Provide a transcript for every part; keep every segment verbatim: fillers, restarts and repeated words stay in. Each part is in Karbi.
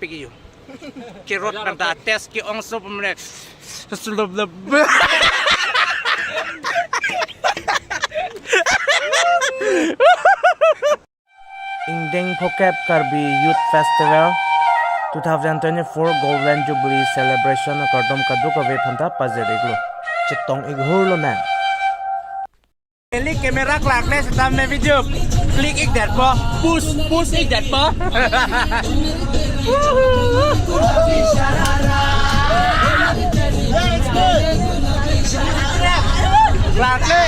pik yo. Kerot pen ta test ke-ong so pemre. Ingdeng Phokep Karbi Youth Festival two thousand twenty-four Golden Jubilee Celebration akardom kadokave aphanta pajir-iklo. Chetong-ik hur lonang. Neli camera klak le seta ne video click-ik detpo, push, push-ik detpo. Klak le.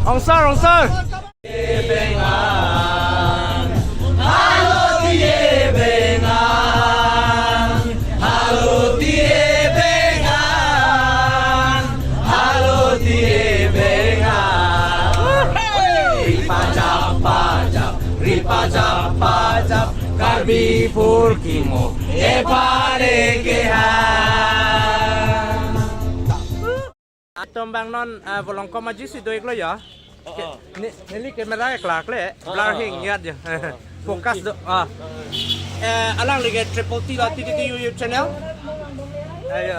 Ongsor, ongsor. Pajap, pajap, ri pajap, pajap, Karbi phurkimo, epale keha. Atum bang non, ah, volong kom aji si do-iklo ya. Oh, oh. Ne-, neli camera klak le, oh, blur oh, hing oh, yat ya. Oh. Focus do, ah. Eh, alangli ke triple T lo, T T T YouTube channel. Ayo.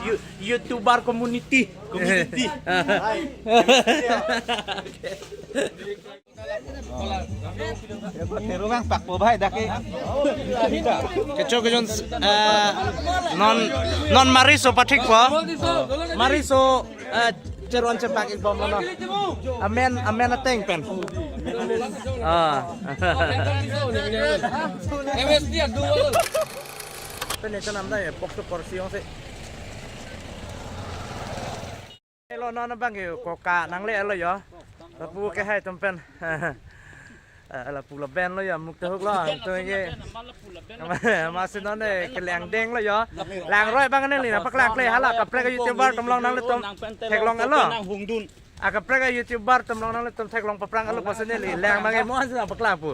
You-, YouTuber community. Community. Terubang pak po bai dak ke. Kecho kejon, eh, non, non mariso pathik po. Mariso, eh, cheron chepak-ik bom non. Amen, amen ateng pen. Ah. Pen itu namda ya, pok tu porsi ong si. Lo non abang ke koka nangle lo yo. Lapu ke hai atum pen. Eh, lapu laben lo yo, muk tahuk lo. Atum ke. Masi non ne kelang deng lo yo. Langroi abang neli nangpaklangkle, hala kaprek a-YouTuber atum along nanglitum theklong alo. A kaprek a-YouTuber atum along nanglitum theklong paphrang alo pusi neli lang abang ke mo asi nangpaklang pu.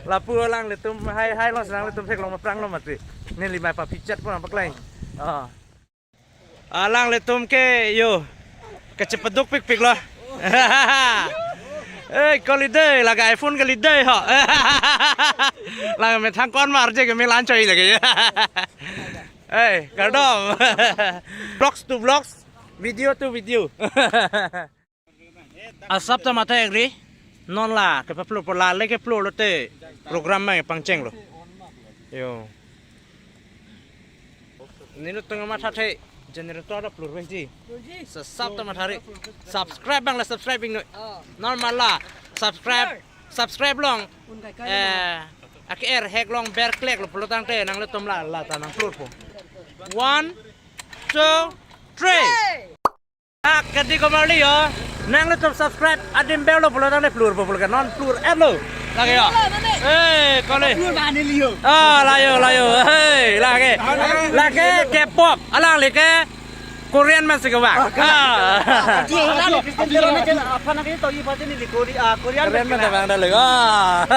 Lapu alanglitum hai hai lo, nanglitum theklong paphrang lo mati. Neli mai pa pichat pun nangpaklang. Oh. Alanglitum ke yo, kachepaduk pikpik lo. Eh, kali dei, lake iPhone kali dei ho. Lake methang kon mar je ke melan choi lake. Eh, kardom. Vlogs to vlogs, video to video. Asap ta matha-ikri, non la kepaplur po, la le keplur lote program mai pangcheng lo. Yo. Nelitum matha the generator ta plur benji. Sa asap ta matha-ri. Subscribe abang la subscribe-ik noi. Oh. Normal la subscribe, subscribe long. Un kai kai. Eh, ake er hek long ber klek lo pulotangte nanglitum la, la ta nangplur po. One, two, three. Hey! Ah, kadi komarli yo. Nanglitum subscribe adim berlo pulotangte plur po pulo ke non plur-etlo. Lake yo. Eh, kali. Plur bani liyo. Ah, la yo, la yo. Hey, lake. Lake K-pop. Alangli ke Korean man si kevang. Ah. Korean man ta vang dale. Ah.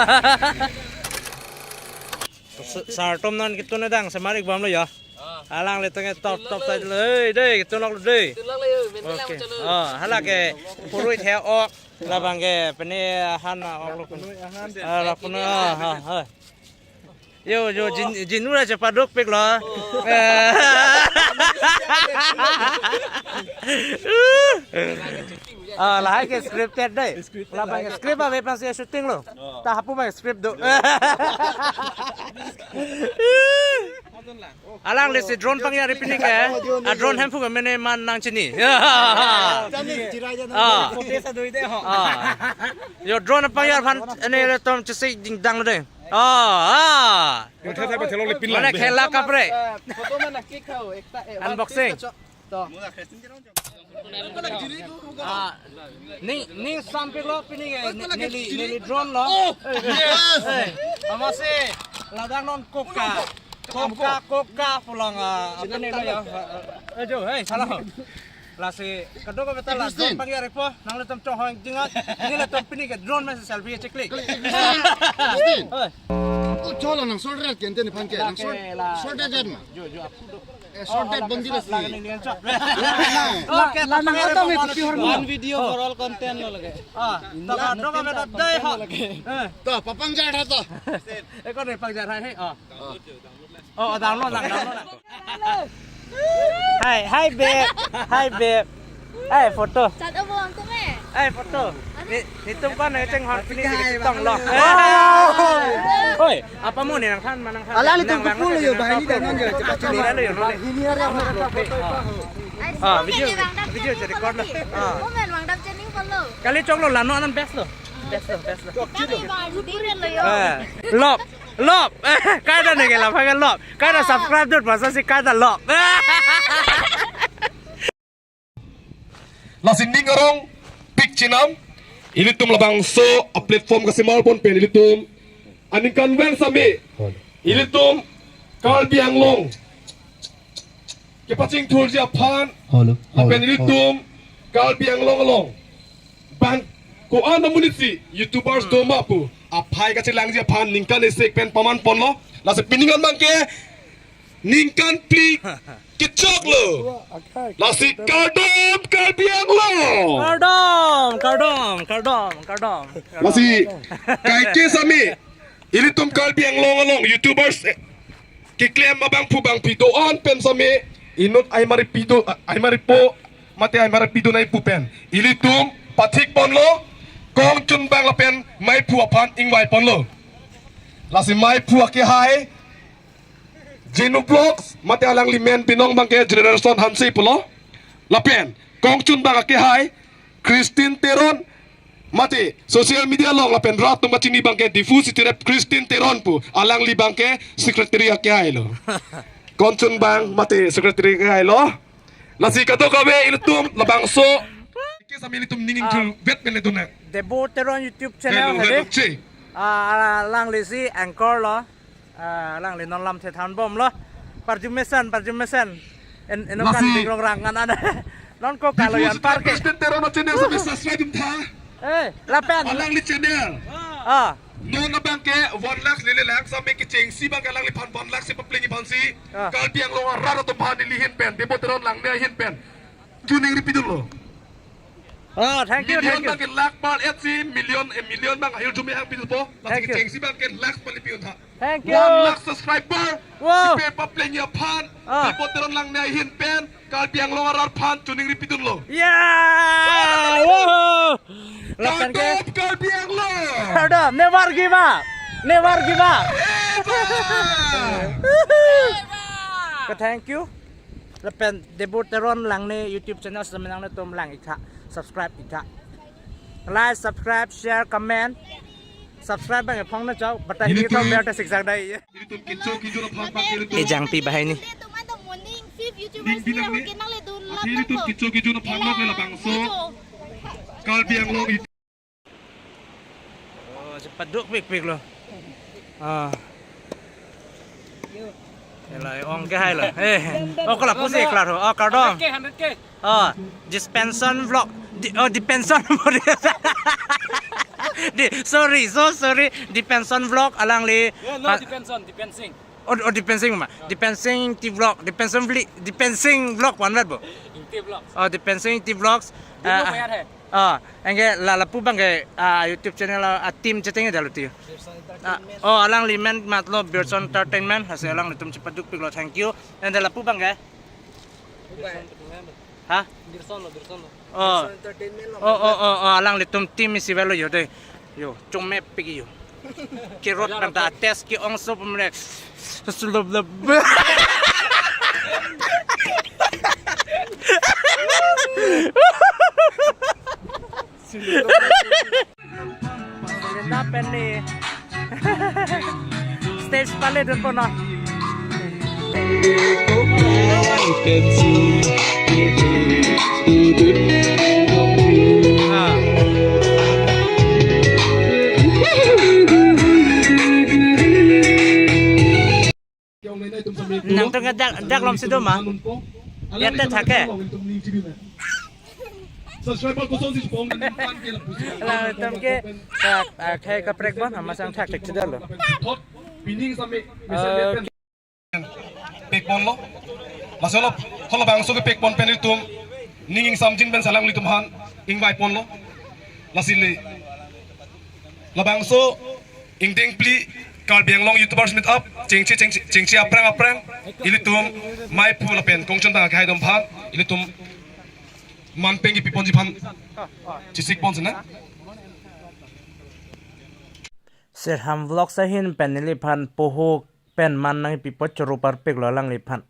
Sa-, sartum non ketun adang semar-ik bom lo yo. Alanglitum ke top, top side lo. Hei, dei, ketun lok lo dei. Ketun lok lo yo, men lang. Okay. Oh, hala ke purui the ok. Labang ke pene han ok lo pun. Ah, la pun, ah, ha, ha. Yo, yo, jin, jinu ra chepaduk pik lo. Eh. Ah, lahai ke scripted dei. Labang ke script ave pensi shooting lo. Ta hapu abang script do. Alangli si drone pangyar-ik pini ke. A drone Hemphu ke mene man nangchini. Ah. Ah. Yo drone pangyar aphan nelitum chesik dingdang lo dei. Ah, ah. Mane khela kaprek. Photo mana kik khau ekta, eh, unboxing. To. Ah, ning, ning sampik lo pini ke, ne-, neli, neli drone lo. Oh, yes. Eh, amatsi ladak non koka. Koka, koka pulang, ah, apa ni lo ya? Eh, jo, hei, salam. Lasi kadokave ta la drone pangyar-ikpo, nanglitum chonghong jinga, nelitum pini ke drone mesen selfie cheklik. Christine. Hei. Oh, cholo nang soldat ke ente ni phan ke, nang sol-, soldat jan ma. Jo, jo, aku do. Short deck bandi lasi. La, la, la, nang ato me kopi hormu. One video for all content lo lake. Ah, to ka, to ka, to dai ho. Eh. To, papang jar ha to. Ekon ne pang jar hai, hai, oh. Oh, download lang, download lang. Hi, hi, babe. Hi, babe. Hai, photo. Chat abo ang tong eh. Hai, photo. Ni, nitum kon ne cheng hon pini si tong lo. Oi, apa mo ni nangthan ma nangthan? Alanglitum nang, nang, kupu lo yo, nang, bahai ni nang, dan non yo, nang, cepat nang, cini. Nang, nang, nang. Ini hari apa? Ah, video, video jadi record lo. Ah. Komen bang dam channel follow. Kali chok lo, la non an best lo. Best lo, best lo. Kami bang, di lo yo. Eh, love, love. Eh, kaita ne ke la, pakai love. Kaita subscribe dut, masa si kaita love. Lasi ning arong pik chenam, ilitum labangso a-platform kasemar pon pen ilitum aningkanvang sami, ilitum Karbi Anglong kepachingthurji aphan, hello, hello, lapen ilitum Karbi Anglong along bang ko-an amonit si YouTubers do ma pu aphai kachelangji aphan ningkan isi pen paman ponlo. Lasi pining an bang ke ningkan phli kechok lo. Lasi kardom Karbi Anglong. Kardom, kardom, kardom, kardom. Lasi kaike sami, ilitum Karbi Anglong along YouTubers, eh, keklem abangphu bangphi do-an pen sami, inut aimari pido, aimari po, mate aimari pido nai pu pen ilitum pathik ponlo, kongchunbang lapen maiphu aphan ingvai ponlo. Lasi maiphu akehai Jenu Vlogs, mate alangli men binong bang ke Generation Hanse pulo. Lapen kongchunbang akehai Christine Teron, mate social media along lapen rat atum kachini bang ke Diphu City Rep Christine Teron pu, alangli bang ke secretary akehai lo. Kongchunbang mate secretary akehai lo. Lasi kadokave ilitum labangso ke sami ilitum ning ingthul vet pen le dun na. Debo Teron YouTube channel. Hello, hello, tadi. Che. Ah, alangli si anchor lo. Ah, alangli non lamthe thanbomlo. Parjumesen, parjumesen. En, eno kan lasi di rong rang kan ada. Non ko kalo yan par ke. Christine Teron channel sami subscribe tha. Eh, lapen. Alangli channel. Ah. Non abang ke one lakh lele lang sami kechengsi bang ke alangliphan one lakh si papleng iphan si. Ah. Karbi Anglong arat atum aphan neli ahin pen, Debo Teron Langne ahin pen chuning ri pidun lo. Oh, thank you, million thank you. Bang ke lakh par et si million, eh, million bang ahirjume hang pidun po. Lasi, thank you, kechengsi bang ke lakh pali pidun tha. Thank you. One lakh subscriber. Wow. Sipe papleng aphan. Ah. Debo Teron Langne ahin pen Karbi Anglong arat aphan chuning ri pidun lo. Yeah! Wow! Lapen ke kardom Karbi Anglong. Kardom, never give up. Never give up. Never. Ke thank you. Lapen Debo Teron Langne YouTube channel semenang netum lang ik tha, subscribe ik tha. Like, subscribe, share, comment. Subscribe bang ephong na chau, batai ini ni tau tu ber ta siksak dai. Ejang pi bahai ni. Karbi Anglong. Oh, cepat duk pik pik lo. Ah. Ela ong ke hai lo. Eh. Oh, kalau pusi kelar ho. Oh, kardom. Hundred K, hundred K. Oh, Dispensation Vlog. Di, oh, Dispensation. Di, sorry, so sorry. Dispensation Vlog alangli. Yeah, no, ah. Dispensation, Dispensing. Oh, oh, Dispensing ma. Dispensing T Vlog, Dispensing Vlog, Dispensing Vlog one word bo. T Vlogs. Oh, Dispensing T Vlogs. Di mo, ah, mayar hai. Oh, anke la lapu bang ke, ah, YouTube channel, ah, team cheteng dalo ti. Ah, oh, alangli men matlo Birson Entertainment, lasi alanglitum cepat duk pik lo, thank you. And lapu bang ke? Ha? Birson lo, Birson lo. Oh. Birson Entertainment lo. Oh, oh, oh, oh, alanglitum team isi velo yo de. Yo, chome pik yo. Kirot bang ta test ke-ong so pemre. Sulub lub. Linda pen ni stage pale dun po na. Ah. Nangtum ke dak, dak lom si do ma? Ya te thake. Alangtum ke, ah, ah, khai kaprek bon, ama sang thak thak chedar lo. Pek bon lo. Laso lo, halabangso kepek pon pen ilitum ning ingsamjin pen salang ilitum aphan ingvai ponlo. Lasi le, labangso ingdeng phli Karbi Anglong YouTubers Meet Up chengche chengche chengche aphrang aphrang ilitum maiphu lapen kongchon tang akhai atum aphan ilitum manpeng kipi ponji aphan chesik pon sinang. Sirham Vlogs ahin pen neliphan poho pen man nangpipo, choro parpiklo alangliphan.